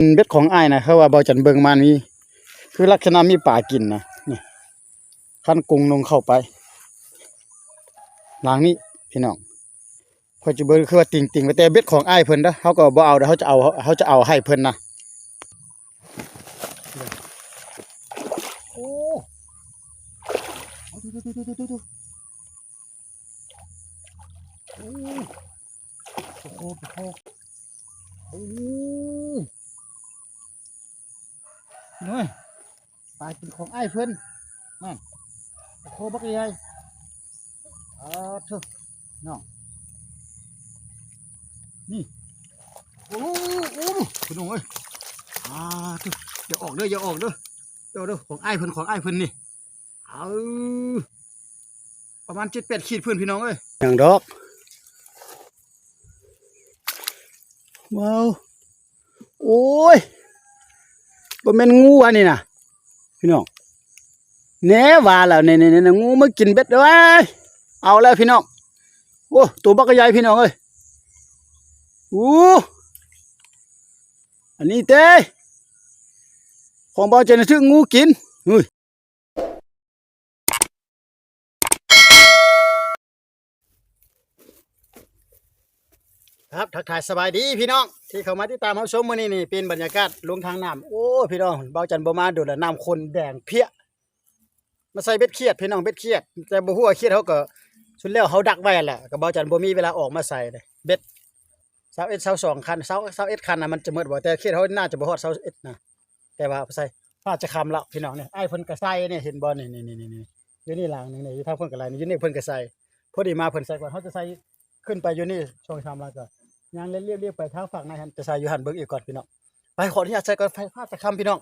ເບັດຂອງອ້າຍນະ ເຂົາວ່າເບົາຈັນເບິ່ງມານີ້ ຄືລັກສະນະມີປາກິນນະ ນີ້ ຄັນກຸງລົງເຂົ້າໄປ ຫຼັງນີ້ພີ່ນ້ອງ ຂ້ອຍຈະເບິ່ງ ຄືວ່າຕິ່ງໆ ໄວ້ ແຕ່ເບັດຂອງອ້າຍເພິ່ນເດີ ເຮົາກໍບໍ່ເອົາເດີ ເຮົາຈະເອົາ ເຮົາຈະເອົາໃຫ້ເພິ່ນນະ ໂອ້ ໂອ້ ປາຄໍ່ ປາຄໍ່ ໂອ້ ນ້ອຍ ປາກິນຂອງອ້າຍເພິ່ນ ນັ້ນ ປາຄໍ່ບັກໃຫຍ່ ອາ ໂທ້ ນ້ອງ ນີ້ ໂອ້ ໂອ້ ພີ່ນ້ອງເອີຍ ອາ ໂທ້ ຢ່າອອກເດີ ຢ່າອອກເດີ ເຈົ້າເດີ ຂອງອ້າຍເພິ່ນ ຂອງອ້າຍເພິ່ນນີ້ ເອົາ ປະມານເຈັດແປດຂີດພຸ້ນ ພີ່ນ້ອງເອີຍ ຫຍັງດອກ ວ້າວ ໂອ້ຍ ບໍ່ແມ່ນງູຫວານີ້ນະ ພີ່ນ້ອງ ແນ່ວ່າແລ້ວ ນີ້ໆໆ ງູມາກິນເບັດເດ້ ເອົາແລ້ວພີ່ນ້ອງ ໂອ້ ໂຕບັກໃຫຍ່ ພີ່ນ້ອງເອີຍ ໂອ້ ອັນນີ້ເຕ ຂອງເບົາຈັນຖືກງູກິນ ເຮີ້ຍ ຄັບ ທັກທາຍສະບາຍດີພີ່ນ້ອງ ທີ່ເຂົ້າມາຕິດຕາມຮັບຊົມມື້ນີ້ນີ້ ເປັນບັນຍາກາດລົງທາງນ້ຳ ໂອ້ ພີ່ນ້ອງ ເບົາຈັນບໍ່ມາດົນລະ ນ້ຳຂຸ່ນແດງເພຍ ມາໃສ່ເບັດຂຽດ ພີ່ນ້ອງ ເບັດຂຽດ ແຕ່ບໍ່ຮູ້ວ່າຂຽດເຮົາກໍ ສຸດແລ້ວເຮົາດັກໄວ້ຫັ້ນແຫຼະ ກໍເບົາຈັນບໍ່ມີເວລາອອກມາໃສ່ເດ້ ເບັດຊາວເອັດ ຊາວສອງຄັນ ຊາວ ຊາວເອັດຄັນນະ ມັນຈະໝົດບໍ່ ແຕ່ຂຽດເຮົາໜ້າຈະບໍ່ຮອດຊາວເອັດນະ ແຕ່ວ່າໃສ່ ຟ້າຈະຄ່ຳແລ້ວ ພີ່ນ້ອງ ນີ້ ອ້າຍເພິ່ນກໍໃສ່ ນີ້ ເຫັນບໍ່ນີ້ ນີ້ໆໆ ຢູ່ນີ້ຫຼັງໜຶ່ງນີ້ ຢູ່ທາງເພິ່ນກໍໄລ່ ຢູ່ນີ້ເພິ່ນກໍໃສ່ ພໍດີມາເພິ່ນໃສ່ກ່ອນ ເຮົາຈະໃສ່ຂຶ້ນໄປຢູ່ນີ້ສອງສາມຫຼັງ ກໍຍ່າງລຽບໆໄປທາງຟາກໃນຫັ້ນ ຈະໃສ່ຢູ່ຫັ້ນ ເບິ່ງອີກກ່ອນ ພີ່ນ້ອງ ໄປ ຂໍອະນຸຍາດໃສ່ກ່ອນ ໄຟຟ້າຈະຄ່ຳ ພີ່ນ້ອງ.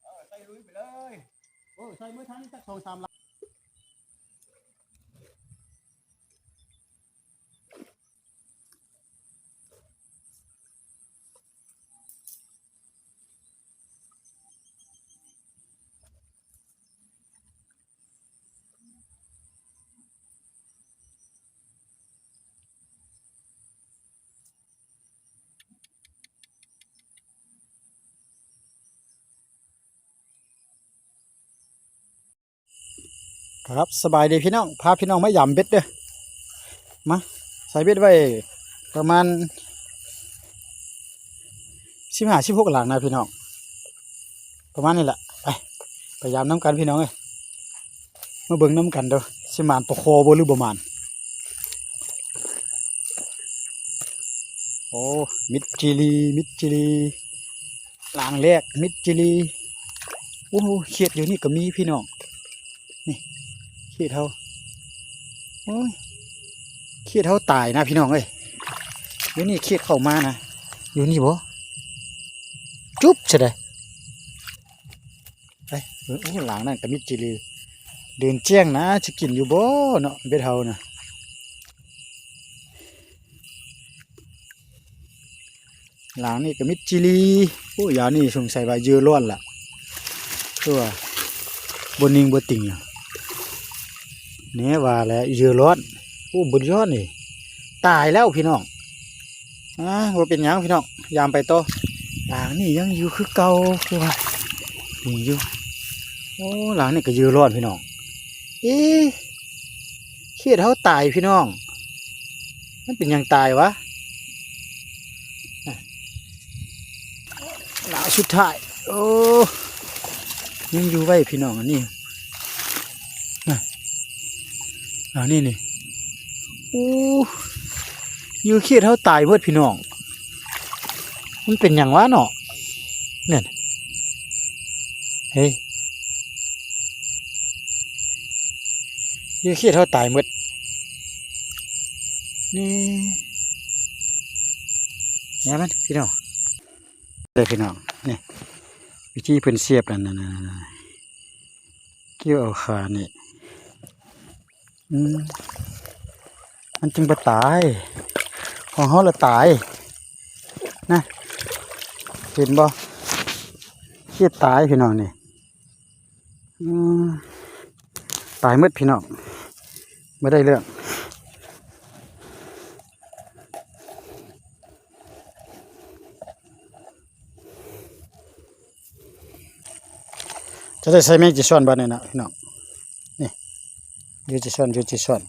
ເອີ ໃສ່ລຸຍໄປເລີຍ ໂອ້ ໃສ່ມື້ທັນຈັກສອງສາມຫຼັງ. ครับ สบายดีพี่น้อง พาพี่น้องมายามเบ็ดเด้อ มา ใส่เบ็ดไว้ประมาณสิบห้า สิบหก หลังนะพี่น้อง ประมาณนี้แหละ ไป ไปยามนำกันพี่น้องเอ้ย มาเบิ่งนำกันเด้อ สิหมานปลาคอบ่หรือบ่หมาน โอ้ มิดจิลี มิดจิลี หลังแรก มิดจิลี โอ้ เขียดอยู่นี่ก็มีพี่น้อง นี่ เขียดเฮา โอ้ย เขียดเฮาตายนะพี่น้องเอ้ย อยู่นี่เขียดเข้ามานะ อยู่นี่บ่ จุ๊บ ซะได้ ไป โอ้ หลังนั่นก็มิดจิลี เดินแจ้งนะ สิกินอยู่บ่เนาะ เบ็ดเฮานะ หลังนี่ก็มิดจิลี โอ้ ยามนี้สงสัยว่าเหยื่อร้อนละ คือว่าบ่นิ่งบ่ติ่งอะ แน่ว่าแล้วเหยื่อร้อน โอ้ บ่ร้อนนี่ ตายแล้วพี่น้อง อ่า บ่เป็นหยังพี่น้อง ยามไปต่อ หลังนี่ยังอยู่คือเก่า คือว่า นี่อยู่ โอ้ หลังนี่ก็เหยื่อร้อนพี่น้อง เอ๊ะ เขียดเฮาตายพี่น้อง มันเป็นหยังตายวะ หลังสุดท้าย โอ้ ยังอยู่ไว้พี่น้อง อันนี้ นะ อันนี้นี่ โอ้ เหยื่อเขียดเฮาตายเบิดพี่น้อง มันเป็นหยังวะเนาะ นั่น เฮ้ย เหยื่อเขียดเฮาตายหมด นี่ แหนมันพี่น้อง เด้อพี่น้อง นี่ วิธีเพิ่นเสียบนั่นน่ะ เกี่ยวเอาขานี่ อืม มันจึงบ่ตาย ของเฮาละตาย นะ เห็นบ่ เขียดตายพี่น้องนี่ อืม ตายหมดพี่น้อง ບໍ່ໄດ້ເລື່ອງ. ຈະໄດ້ໃສ່ແມງຈີຊອນບາດນີ້ນະພີ່ນ້ອງ. ນີ້ ຢູ່ຈີຊອນ ຢູ່ຈີຊອນ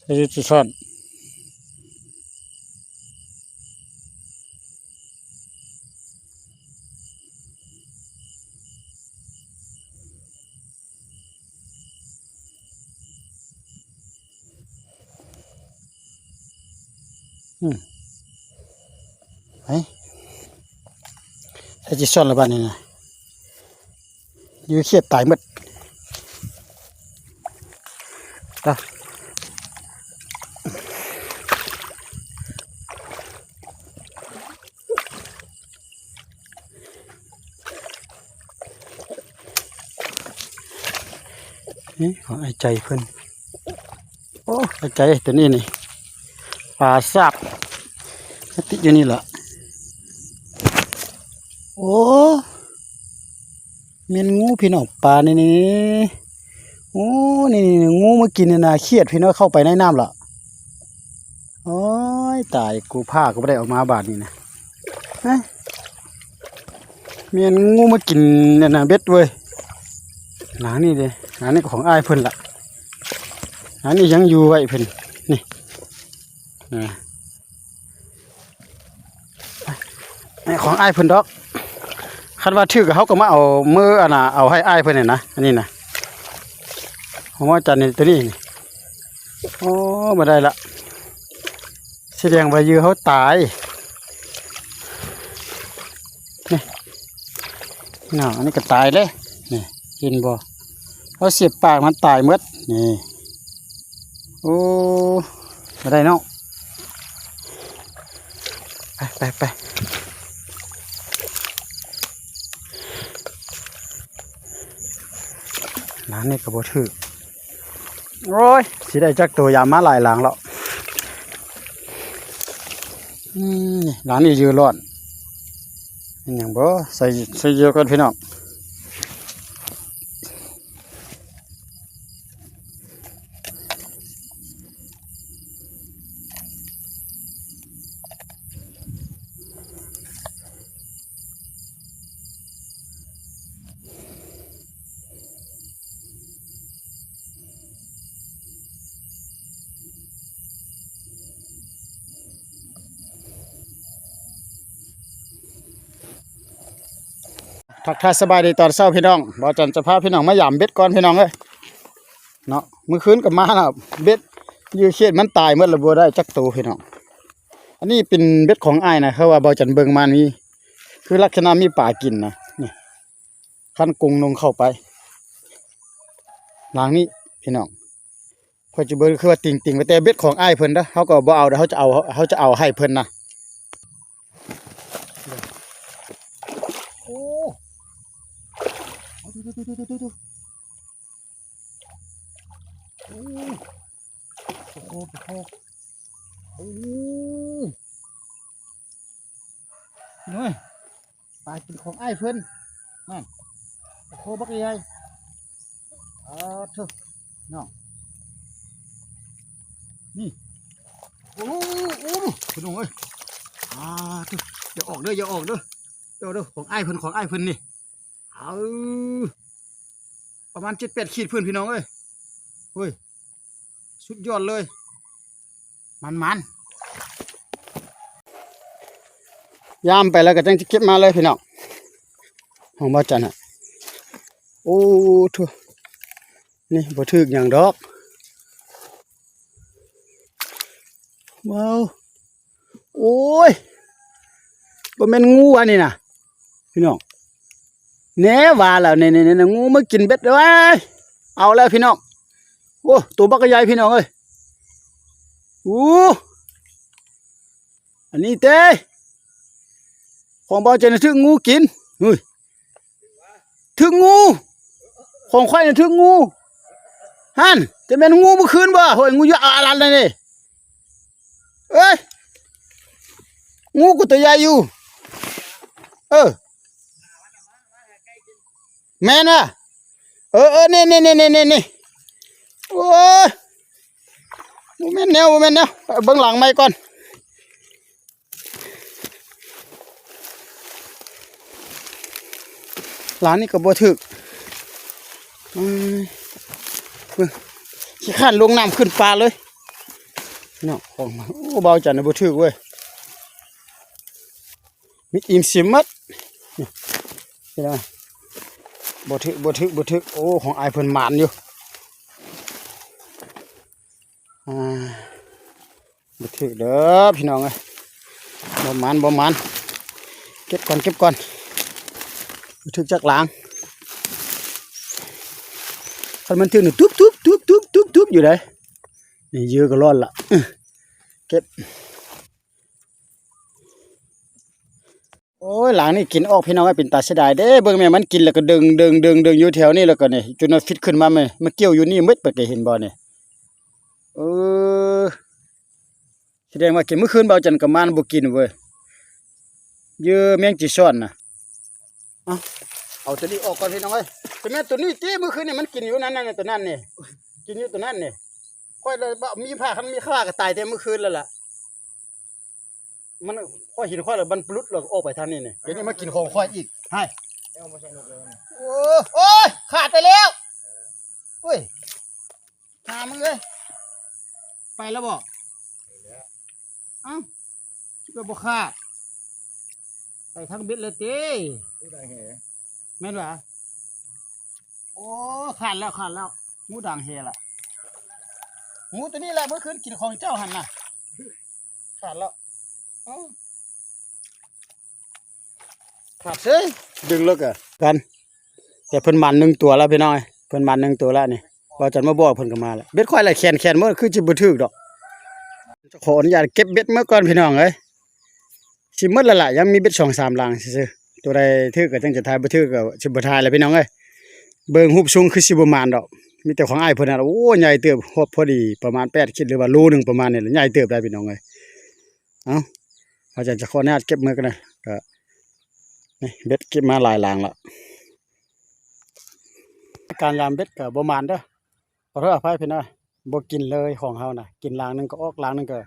ໃສ່ຢູ່ຈີຊອນ. ອືມ ໄປ ໃສ່ຈີຊອນລະບາດນີ້ນະ ຢູ່ຂຽດຕາຍໝົດ. ຕາ ນີ້ຂອງອ້າຍໃຈເພິ່ນ. ໂອ້ ອ້າຍໃຈ ໂຕນີ້ນີ້ ປາສາບ ຕິດຢູ່ນີ້ລະ. ໂອ້ ແມ່ນງູພີ່ນ້ອງ ປານີ້ນີ້. ໂອ້ ນີ້ໆ ງູມາກິນນີ້ນະ ຂຽດພີ່ນ້ອງ ເຂົ້າໄປໃນນ້ຳລະ. ໂອ້ຍ ຕາຍ ກູພາກໍບໍ່ໄດ້ອອກມາບາດນີ້ນະ. ຮະ ແມ່ນງູມາກິນອັນນະເບັດເວີຍ. ຫຼັງນີ້ເດ້ ຫຼັງນີ້ກໍຂອງອ້າຍເພິ່ນລະ. ອັນນີ້ຍັງຢູ່ໄວ້ເພິ່ນນີ້ ອ່າ ໃຫ້ຂອງອ້າຍເພິ່ນດອກ. ຄັນວ່າຖືກເຮົາກໍມາເອົາ ມື້ອັນນ່າ ເອົາໃຫ້ອ້າຍເພິ່ນນີ້ນະ. ອັນນີ້ນະ ຂອງວ່າຈັນນີ້ ໂຕນີ້ນີ້. ໂອ້ ບໍ່ໄດ້ລະ ສະແດງວ່າເຫຍື່ອເຮົາຕາຍ. ນີ້ ເນາະ ອັນນີ້ກໍຕາຍເດ້ ນີ້ ເຫັນບໍ່ ເຮົາສຽບປາກມັນຕາຍໝົດນີ້. ໂອ້ ບໍ່ໄດ້ເນາະ ໄປ ໄປ ໄປ. ຫຼັງນີ້ກໍບໍ່ຖືກ. ໂອ້ຍ ຊິໄດ້ຈັກໂຕ ຢາມມາຫຼາຍຫຼັງແລ້ວ. ອືມ ຫຼັງນີ້ຢູ່ລອດ ແມ່ນຫຍັງບໍ່ ໃສ່ ໃສ່ເຫຍື່ອກ່ອນພີ່ນ້ອງ. ທັກທາຍສະບາຍດີຕອນເຊົ້າພີ່ນ້ອງ. ບ່າວຈັນຈະພາພີ່ນ້ອງມາຢາມເບັດກ່ອນພີ່ນ້ອງເອີຍ ເນາະ. ມື້ຄືນກໍມາລະ ເບັດຢູ່ເຂດມັນຕາຍໝົດລະ ບໍ່ໄດ້ຈັກໂຕພີ່ນ້ອງ. ອັນນີ້ເປັນເບັດຂອງອ້າຍນະ ເພາະວ່າບ່າວຈັນເບິ່ງມາມີ ຄືລັກສະນະມີປາກິນນະ. ນີ້ ຄັນກົງລົງເຂົ້າໄປ ຫຼັງນີ້ພີ່ນ້ອງ ຂ້ອຍຈະເບິ່ງ ຄືວ່າຕິ່ງໆ ແຕ່ເບັດຂອງອ້າຍເພິ່ນເດີ ເຮົາກໍບໍ່ເອົາເດີ ເຮົາຈະເອົາ ເຮົາຈະເອົາໃຫ້ເພິ່ນນະ. ໂອ້ ໂອ້ ໂອ້ ໂອ້ ໂອ້ຍ ປາກິນຂອງອ້າຍເພິ່ນ ນັ້ນ ໂອ້ໂຫ ບັກໃຫຍ່ ອາ ໂທ້ ເນາະ ນີ້ ໂອ້ ໂອ້ ພີ່ນ້ອງເອີຍ ອາ ໂທ້ ຢ່າອອກເດີ ຢ່າອອກເດີ ເຈົ້າເດີ ຂອງອ້າຍເພິ່ນ ຂອງອ້າຍເພິ່ນນີ້ ເອົາ ປະມານເຈັດແປດຂີດພຸ້ນ ພີ່ນ້ອງເອີຍ ເຮີ້ຍ ສຸດຍອດເລີຍ ມັນໆ ຢາມໄປແລ້ວກໍຈັ່ງຈະເກັບມາເລີຍພີ່ນ້ອງ ຂອງບ່າວຈັນນະ ໂອ້ໂທ້ ນີ້ບໍ່ຖືກຫຍັງດອກ ວ້າວ ໂອ້ຍ ບໍ່ແມ່ນງູອັນນີ້ນະ ພີ່ນ້ອງ ແນ່ວ່າແລ້ວ ນີ້ໆໆ ງູມາກິນເບັດ ເອີຍ ເອົາແລ້ວພີ່ນ້ອງ ໂອ້ ໂຕບັກໃຫຍ່ພີ່ນ້ອງເອີຍ ໂອ້ ອັນນີ້ເຕ້ ຂອງບ່າວຈັນນະຖືກງູກິນ ເຮີ້ຍ ຖືກງູ ຂອງຂ້ອຍນະຖືກງູ ຫັ້ນ ຈະແມ່ນງູມື້ຄືນບໍ່ ໂຫຍ ງູຢູ່ອາລັນນັ້ນເດ້ ເອີຍ ງູກໍຕົວໃຫຍ່ຢູ່ ເອີ ແມ່ນຫວາ ເອີໆ ນີ້ໆໆໆ ໂອ້ຍ ບໍ່ແມ່ນແນວ ບໍ່ແມ່ນແນວ ໄປເບິ່ງຫຼັງໃໝ່ກ່ອນ. ຫຼັງນີ້ກໍບໍ່ຖືກ ອືມ ເບິ່ງ ຂີ້ຄ້ານລົງນ້ຳຂຶ້ນປ່າເລີຍເນາະ. ໂອ້ ເບົາຈັນບໍ່ຖືກເວີຍ ມິດອີ່ມຊິມໝົດ ນີ້ ເຫັນບໍ່? ບໍ່ຖືກ ບໍ່ຖືກ ບໍ່ຖືກ. ໂອ້ ຂອງອ້າຍເພິ່ນໝານຢູ່ ອ່າ ບໍ່ຖືກເດີພີ່ນ້ອງເອີຍ ບໍ່ໝານ ບໍ່ໝານ. ເກັບກ່ອນ ເກັບກ່ອນ ບໍ່ຖືກຈັກຫຼັງ. ຄັນມັນຖືກນີ້ ຕຸບໆໆໆໆ ຢູ່ເດ້. ນີ້ເຫຍື່ອກໍລ້ອນລະ ເອີ ເກັບ. ໂອ້ຍ ຫຼັງນີ້ກິນອອກພີ່ນ້ອງເອີຍ ເປັນຕາເສຍດາຍເດ້. ເບິ່ງແມ່ ມັນກິນແລ້ວກໍດຶງໆໆໆ ຢູ່ແຖວນີ້ ແລ້ວກໍນີ້ ຈົນວ່າຟິດຂຶ້ນມາ ມາ ມາກ່ຽວຢູ່ນີ້ໝົດ ປະເກ ເຫັນບໍ່ນີ້? ເອີ ສະແດງວ່າກິນ ມື້ຄືນເບົາຈັນກໍມານບໍ່ກິນເວີຍ ເຫຍື່ອແມງຈີຊອນນະ. ເອົາ ເອົາຕົວນີ້ອອກກ່ອນພີ່ນ້ອງເອີຍ. ແຕ່ແມ່ນຕົວນີ້ຕິ ມື້ຄືນນີ້ມັນກິນຢູ່ນັ້ນ ນັ້ນ ຕົວນັ້ນນີ້ ກິນຢູ່ຕົວນັ້ນນີ້. ຂ້ອຍລະບໍ່ມີຜ້າ ຄັນມີຜ້າກໍຕາຍແຕ່ມື້ຄືນແລ້ວລະ. ມັນ ຂ້ອຍເຫັນຂ້ອຍລະມັນປະຫຼຸດລະອອກໄປທາງນີ້ນີ້. ດຽວນີ້ມາກິນຂອງຂ້ອຍອີກ ໃຫ້ ໂອ້ ໂອ້ຍ ຂາດໄປແລ້ວ ໂອ້ຍ ຫາມຶງເອີຍ ໄປແລ້ວບໍ່? ເອົ້າ ຄືວ່າບໍ່ຂາດ ໄປທາງເບັດແລ້ວຕິ ແມ່ນຫວາ? ໂອ້ ຂາດແລ້ວ ຂາດແລ້ວ ງູດາງແຫລະ ງູຕົວນີ້ແຫຼະ ມື້ຄືນກິນຂອງເຈົ້າຫັ້ນນະ ຂາດແລ້ວ ເອົ້າ ຂາດເສີຍ ດຶງແລ້ວກະກັນ. ແຕ່ເພິ່ນໝານໜຶ່ງຕົວແລ້ວພີ່ນ້ອງເອີຍ ເພິ່ນໝານໜຶ່ງຕົວແລ້ວນີ້. ເວົ້າຈັນມາບອກເພິ່ນກໍມາແລ້ວ ເບັດຂ້ອຍຫຼາຍແຂນໆ ໝົດ ຄືຊິບໍ່ຖືກດອກ. ຂໍອະນຸຍາດເກັບເບັດເມືອກ່ອນພີ່ນ້ອງເອີຍ ຊິໝົດແລ້ວລະ ຍັງມີເບັດສອງສາມຫຼັງຊື່ໆ. ຕົວໃດຖືກກໍຈັ່ງຈະຖ່າຍ ບໍ່ຖືກກໍຊິບໍ່ຖ່າຍແລ້ວພີ່ນ້ອງເອີຍ. ເບິ່ງຮູບຊົງຄືຊິບໍ່ໝານດອກ ມີແຕ່ຂອງອ້າຍເພິ່ນນັ້ນ ໂອ້ ໃຫຍ່ເຕີບ ຮອບພໍດີປະມານແປດຂີດ ຫຼືວ່າໂລໜຶ່ງປະມານນີ້ແຫຼະ ໃຫຍ່ເຕີບໄດ໋ພີ່ນ້ອງເອີຍ. ເອົ້າ ອາຈານຈະຂໍອະນຸຍາດເກັບເມືອກ່ອນນະ ກໍ ນີ້ເບັດເກັບມາຫຼາຍຫຼັງລະ. ການຍາມເບັດກໍບໍ່ໝານເດີ ຂໍໂທດອະໄພພີ່ນ້ອງ ບໍ່ກິນເລີຍຂອງເຮົານະ ກິນຫຼັງໜຶ່ງກໍອອກ ຫຼັງໜຶ່ງກໍ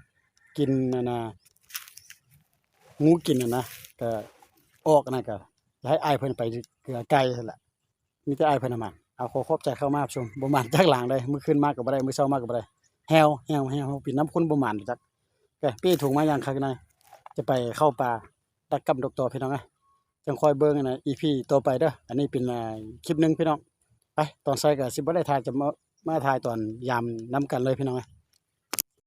ກິນ ອັນນ່າ ງູກິນຫັ້ນນະ ກໍອອກ ອັນນັ້ນກໍໃຫ້ອ້າຍເພິ່ນໄປເກືອໄກ່ຫັ້ນລະ ມີແຕ່ອ້າຍເພິ່ນນະໝານ. ເອົາ ຂໍຂອບໃຈເຂົ້າມາຮັບຊົມ ບໍ່ໝານຈັກຫຼັງເລີຍ ມື້ຄືນມາກໍບໍ່ໄດ້ ມື້ເຊົ້າມາກໍບໍ່ໄດ້ ແຮວ ແຮວ ແຮວ ເປັນນຳຄົນບໍ່ໝານຈັກ ແກເປ້ຖົງມາຢ່າງຄັກນາຍ ຈະໄປເຂົ້າປ່າ ດັກກຳດົກຕໍ່ພີ່ນ້ອງເອີຍ ຈັ່ງຄ່ອຍເບິ່ງ ອັນນ່າ ອີພີຕໍ່ໄປເດີ. ອັນນີ້ເປັນ ອາ ຄລິບໜຶ່ງພີ່ນ້ອງ ໄປ ຕອນໃສກໍຊິບໍ່ໄດ້ຖ່າຍ ຈະມາ ມາຖ່າຍຕອນຍາມນຳກັນເລີຍພີ່ນ້ອງເອີຍ.